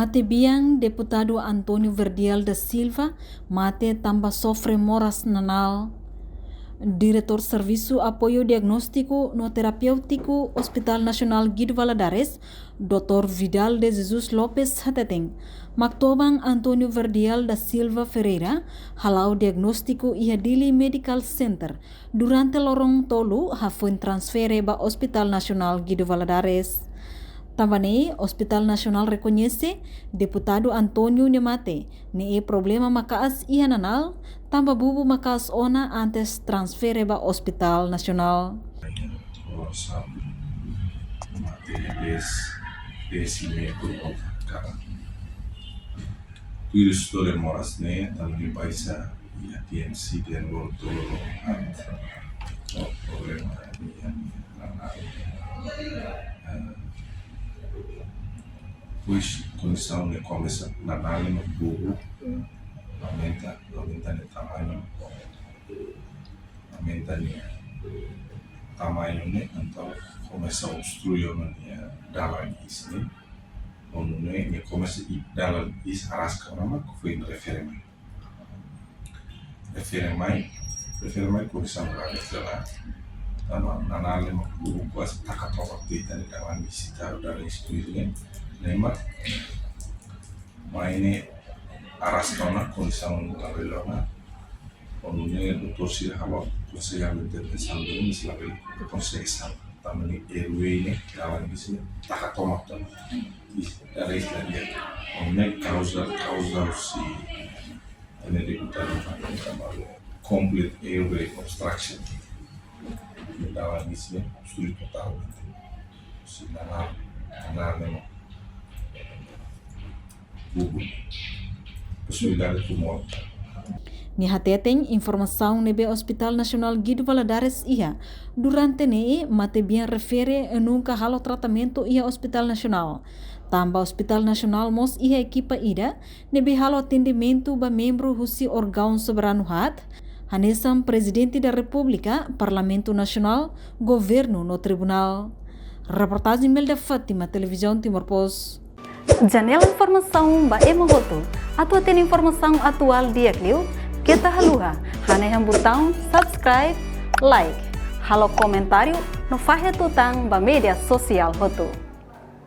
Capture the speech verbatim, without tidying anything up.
Matebian Deputadu António Verdial da Silva mate tanba sofre moras nanál. Diretór Servisu Apoiu Diagnóstiku no Terapéutiku Hospital Nasionál Guido Valadares, Doutór Vidal de Jesus Lopes hateten, Maktoban António Verdial da Silva Ferreira hala'o diagnóstiku iha Dili Medical Center durante loron tolu hafoin transfere ba Hospital Nasionál Guido Valadares. Tanba ne'e, Hospital Nasionál rekoñese Deputadu António nia mate ne'e problema maka'as iha nanál, tanba bubu maka'as ona antes transfere ba Hospital Nasionál. Tuir istória moras ne'e, tanba ne'e baixa iha T M C dehan loron tolu loron haat. No problema iha nanál. Eh, depois kondisaun ne'e komesa nanál ne'e bubu, aumenta, aumenta nia tamañu, aumenta nia tamañu ne'e, entaun komesa obstrui ona nia dalan iis ne'e. Nune'e nia komesa iha dalan iis araska ona mak foin refere mai. Refere mai, refere mai kondisaun graves ona. Tanba nanál ne'e mak bubu kuaze taka tomak de'it iha dalan iis, iha dalan iis tuir ne'e. Ne'e mak mai ne'e araska ona kondisaun labele ona. Nune'e doutór sira halo konseilu intervensaun duni, mas labele konsege salva. Tanba ne'e airway ne'e, dalan iis ne'e taka tomak tan. Iis, dalan iis la di'ak. Nune'e kauza, kauza husi, ne'e deputadu chama complete airway obstruction. Dalan iis ne'e obstrui totalmente. Husi nanál, nanál ne'e bubu. Posibilidade tumór. Nia hateten informasaun ne'ebé Hospital Nasionál Guido Valadares iha durante ne'e matebian refere nunka halo tratamentu iha Hospital Nasionál. Tanba Hospital Nasionál mós iha ekipa ida ne'ebé halo atendimentu ba membru husi órgaun soberanu haat, hanesan Prezidente da Repúblika, Parlamentu Nasionál, Governu no Tribunál. Reportajen Melda Fátima, Televizaun Timor Post. Janela informasaun ba ema hotu. Atu hatene informasaun atuál di'ak liu, keta haluha hanehan butaun subscribe, like, halo komentáriu no fahe tutan ba média sosiál hotu.